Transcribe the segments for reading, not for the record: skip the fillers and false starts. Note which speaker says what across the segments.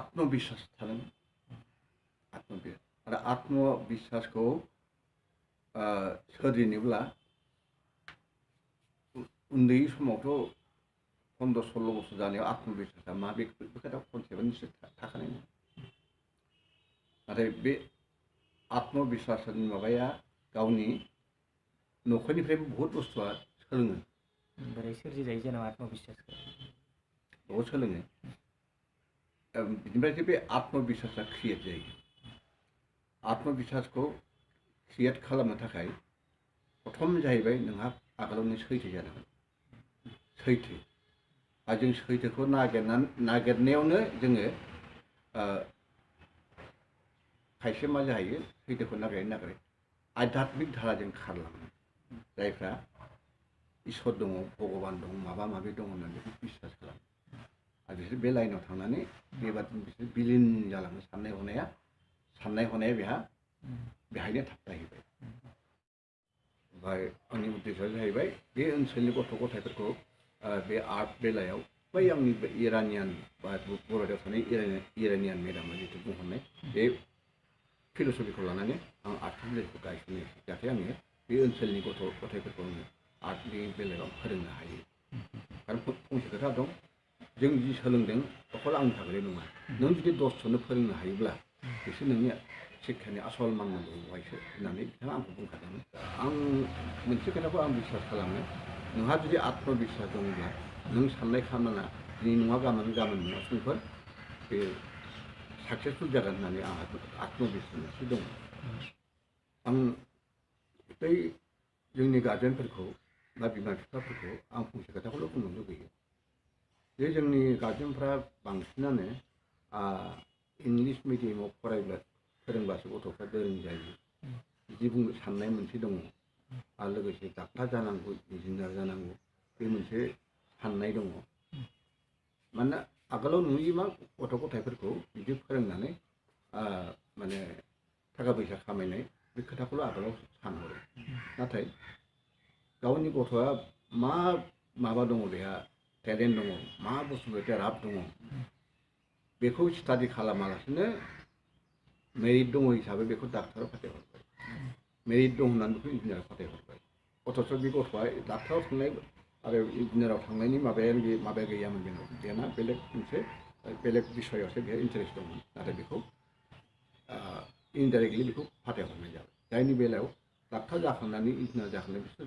Speaker 1: आत्मविश्वास थानांगोन आरो आत्मविश्वासखौ सोरजिनोब्ला उन्दै समावथ' 15-16 बोसोर जानायाव आत्मविश्वासा मा बे खोथाखौ कनसेप्टआ निश्चय थाखानाय नङा नाथाय बे आत्मविश्वासनि माबाया गावनि न'खरनिफ्रायबो बहुत बुस्थुआ सोलोङो
Speaker 2: बोरै सोरजिजायो जेनेबा आत्मविश्वासखौ
Speaker 1: बहुत सोलोङो बिनिफ्रायसो बे आत्मविश्वासा क्रिएट जायो आत्मविश्वासखौ क्रिएट खालामनो थाखाय प्रथम जाहैबाय नोंहा आगोलावनो सैथो जानांगोन सैथो आरो जों सैथोखौ नागिरनायावनो जोङो खायसे मा जाहैयो सैथोखौ नागिरै आध्यात्मिक धाराजों खारलाङो जायफ्रा इसोर दङ भगबान दं माबा माबि दं होननानै बेखौ बिश्वास खालामो आरो बिसोर बे लाइनाव थांनानै बेबादिनो बिसोर बिलिन जालाङो साननाय हनाया बेहायनो थाबथाहैबाय ओमफ्राय आंनि उद्देश्यआ जाहैबाय बे ओनसोलनि गथ' गथायफोरखौ बे आर्ट बेलायाव बै आंनि इरानियान बा बर'आव थानाय इरानियान मेडामा जिथु बुंहरनाय बे फिल'सफिखौ लानानै आं आर्ट भिलेजखौ गायसनो जाहाथे आङो बे ओनसोलनि गथ' गथायफोरखौ आङो आर्टनि बेलायाव फोरोंनो हायो कारण फंसे खोथा दं जों जि सोलोंदों अकल आंनि थाखायल' नङा नों जुदि 10 जननो फोरोंनो हायोब्ला बिसोर नोंनि शिक्षानि आसल माननांगौ बेवहायसो होननानै बिथाङा आंखौ बुंखादोंमोन आं मोनसे खोथाखौ आं बिश्वास खालामो नोंहा जुदि आत्मविश्वास दङब्ला नों साननाय खामानिया दिनै नङा गाबोन नङा समफोर बे साक्सेसफुल जागोन होननानै आंहा आत्मविश्वास दङ आं बै जोंनि गार्जेनफोरखौ बा बिमा बिफाफोरखौ आं फंसे खोथाखौल' बुंनो लुबैयो जे जोंनि गार्जेनफ्रा बांसिनानो इंलिश मिडियामाव फोरोंबासो गथ'फ्रा गोरों जायो बिदि बुंनो साननाय मोनसे दङ आरो लोगोसे डाक्टार जानांगौ इन्जिनियार जानांगौ बे मोनसे साननाय दङ मानोना आगोलाव नुयो मा गथ' गथायफोरखौ बिदि फोरोंनानै माने थाखा फैसा खामायनाय बे खोथाखौल' आगोलाव सानहरो नाथाय गावनि गथ'आ मा माबा दङ बेहा टेलेन्ट दङ मा बुस्थु डेभेलप दङ बेखौ स्टाडि खालामालासिनो मेरिट दङ हिसाबै बेखौ डाक्टाराव फाथायहरबाय मेरिट दं होननानै बेखौ इन्जिनियाराव फाथायहरबाय अथ'स' बे गथ'आ डाक्टाराव थांनाय आरो इन्जिनियाराव थांनायनि माबाया गैयामोन बेना बेलेग बिसयावसो बेहा इन्टारेस्ट दंमोन नाथाय बेखौ इनडाइरेक्टलि बेखौ फाथायहरनाय जाबाय जायनि बेलायाव डाक्टार जाखांनानै इन्जिनियार जाखांनानै बिसोर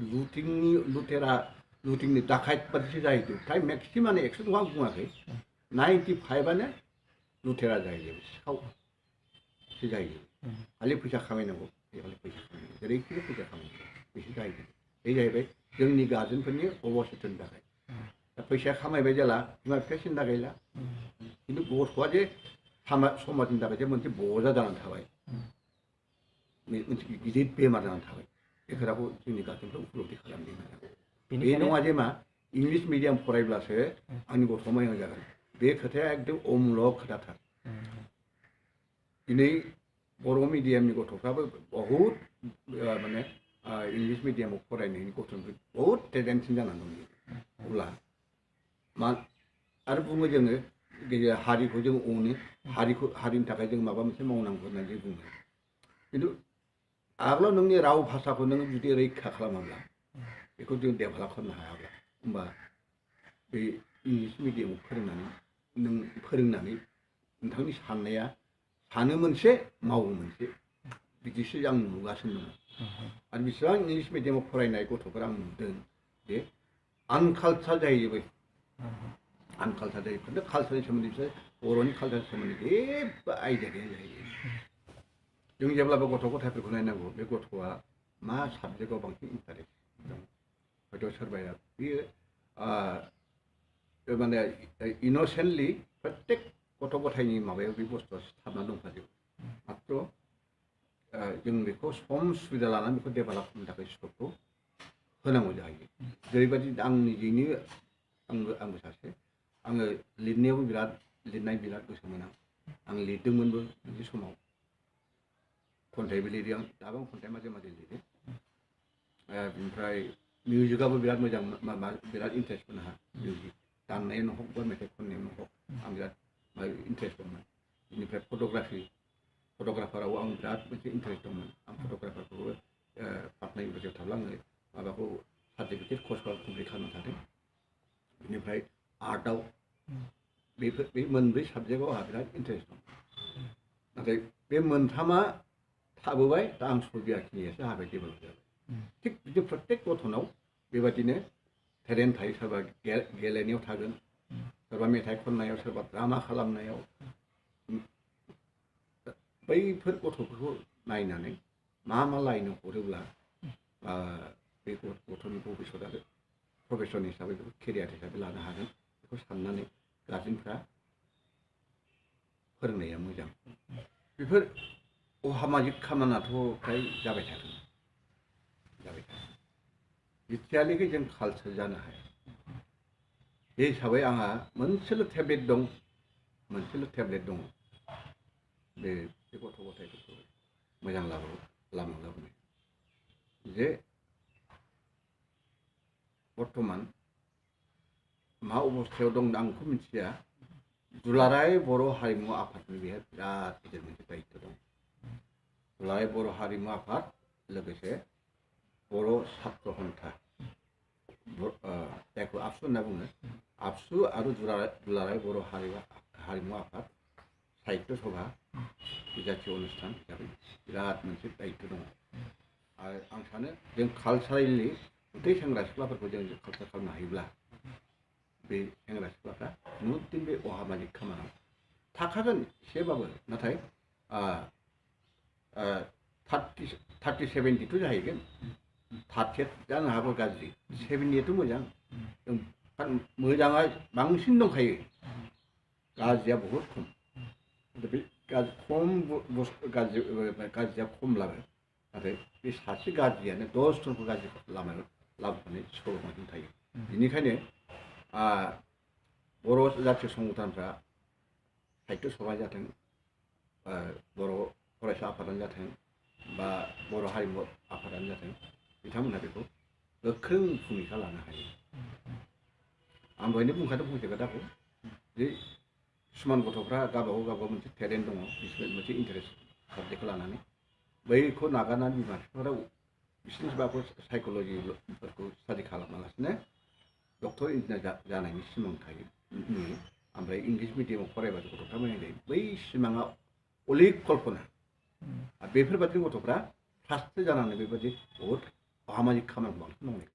Speaker 1: लुटिंनि डाकाइट बादिसो जाहैदों फ्राय मेक्सिमाम 100 नङा बुङाखै 95आनो लुटेरा जाहैयो सिखावसो जाहैयो खालि फैसा खामायनांगौ खालि फैसा खामायनांगौ जेरैखि फैसा खामायनांगौ बेसो जाहैदों बे जाहैबाय जोंनि गार्जेनफोरनि अबस्थानि थाखाय दा फैसाया खामायबाय जेला बिमा बिफाया सिन्था गैला खिन्थु गथ'आ जे समाजनि थाखाय जे मोनसे बजा जानानै थाबाय मोनसे गिदिर बेमार जानानै थाबाय बे खोथाखौ जोंनि गार्जेनफ्रा उपलब्धि खालामनो बे नङा जे मा इंलिश मिडियाम फरायब्लासो आंनि गथ'आ मोजां जागोन बे खोथाया एकदम अमूलक खोथाथार दिनै बर' मिडियामनि गथ'फ्राबो बहुद माने इंलिश मिडियामाव फरायनायनि गथ'निफ्राय बहुद टेलेन्टसिन जानानै दं अब्ला आरो बुङो जोङो हारिखौ जों अनो हारिनि थाखाय जों माबा मोनसे मावनांगौ होननानै जों बुङो खिन्थु आगोलाव नोंनि राव भाषाखौ नों जुदि रैखा खालामाब्ला बेखौ जों डेभेलप खालामनो हायाब्ला होमबा बे इंलिश मिडियामाव फोरोंनानै नोंथांनि साननाया सानो मोनसे मावो मोनसे बिदिसो आं नुगासिनो दङ आरो बेसेबां इंलिश मिडियामाव फरायनाय गथ'फोर आं नुदों जे आनकालचार जाहैजोबो आनकालचार जायो खिन्थु कालचारनि सोमोन्दै बिसोर बर'नि कालचारनि सोमोन्दै जेबो आइडिया गैया जाहैयो जों जेब्लाबो गथ' गथायफोरखौ नायनांगौ बे गथ'आ मा साबजेक्टआव बांसिन इन्टारेस्ट दं हयथ' सोरबाया बियो माने इन'सेन्टलि प्रत्येक गथ' गथायनि माबायाव बे बुस्थुआ सिथाबना दंखाजोबो मात्र जों बेखौ सम सुबिदा लानानै बेखौ डेभेलप खालामनो थाखाय स्कपखौ होनांगौ जाहैयो जेरैबायदि आं निजेनो आंबो सासे आङो लिरनायावबो लिरनाय बिराद गोसोमोन आं लिरदोंमोनबो मोनसे समाव खन्थाइबो लिरो आं दाबो आं खन्थाइ माजे माजे लिरो ओमफ्राय मिउजिकआबो बिराद मोजां बिराद इन्टारेस्ट मोन आंहा मिउजिक दामनायानो हक बा मेथाइ खननायावनो हक आं बिराद इन्टारेस्ट दंमोन मोनसे इन्टारेस्ट दंमोन आं फट'ग्राफारखौबो पाटना इउनिभार्सिटियाव थाब्ला आङो माबाखौ सार्टिफिकेट कर्सखौ कमप्लिट खालामनो थादों बेनिफ्राय आर्टआव बे मोनब्रै साबजेक्टआव आंहा बिराद इन्टारेस्ट दं नाथाय बे मोनथामा थाबोबाय दा आं छबि आखिनायासो हाबाय डेभेलप जाबाय थिग बिदि प्रत्येक गथ'नाव बेबादिनो टेलेन्ट थायो सोरबा गेलेनायाव थागोन सोरबा मेथाइ खननायाव सोरबा ड्रामा खालामनायाव बैफोर गथ'फोरखौ नायनानै मा लाइनाव हरोब्ला बे गथ'नि भबिष्यतआ प्रफेसन हिसाबै बेखौ केरियार हिसाबै लानो हागोन बेखौ साननानै गार्जेनफ्रा फोरोंनाया मोजां बेफोर असामाजिक खामानियाथ' फ्राय जाबाय थागोन जितियानोखि जों कालचार जानो हाया बे हिसाबै आंहा मोनसेल' टेब्लेट दं बे गथ' गथायफोरखौ मोजां लामा लाबोनाय जे बर्थमान मा अबस्थायाव दं आं बेखौ मिथिया दुलाराय बर' हारिमु आफादनि बेहाय बिराद गिदिर मोनसे दायित्व दं दुलाराय बर' हारिमु आफाद लोगोसे बर' सात्र सन्था जायखौ आबसु होनना बुङो आबसु आरो दुलाराय बर' हारिमु आफाद साहित्य सभा बिजाथि अनुष्ठान हिसाबै बिराद मोनसे दायित्व दङ आरो आं सानो जों कालचारेलि गथै सेंग्रा सिख्लाफोरखौ जों कालचार खालामनो हायोब्ला बे सेंग्रा सिख्लाफ्रा खुनुदिन बे असामाजिक खामानियाव थाखागोन एसेबाबो नाथाय 30-70 जाहैगोन 30 जानो हागौ गाज्रि 70 मोजां मोजाङा बांसिन दंखायो गाज्रिया बहुद खम बे गाज्रिया खमब्लाबो नाथाय बे सासे गाज्रियानो 10 जनखौ गाज्रि लामायाव लाबोनानै सल'माजों थायो बेनिखायनो बर' जातीय संगठनफ्रा साहित्य सभा जाथों बर' फरायसा आफादानो जाथों बा बर' हारिमु आफादानो जाथों बिथांमोनहा बेखौ गोख्रों भुमिका लानो हायो आं दहायनो बुंखादों फंसे खोथाखौ जे किसुमान गथ'फ्रा गावबागाव मोनसे टेलेन्ट दङ बिसोर मोनसे इन्टारेस्ट साबजेक्टखौ लानानै बैखौ नागारनानै बिमा बिफाफोरा बिसोरनि सोरबाखौ साइक'लजिफोरखौ स्टाडि खालामालासिनो डक्टर इन्जिनियार जानायनि सिमां थायो नुयो ओमफ्राय इंलिस मिडियामाव फरायबासो गथ'फ्रा मोजां जायो बै सिमाङा अलिक कल्पना बेफोरबादि गथ'फ्रा फ्रास्ट्रेट जानानै बेबादि बहुद असामाजिक खामानिखौ बांसिन मावनाय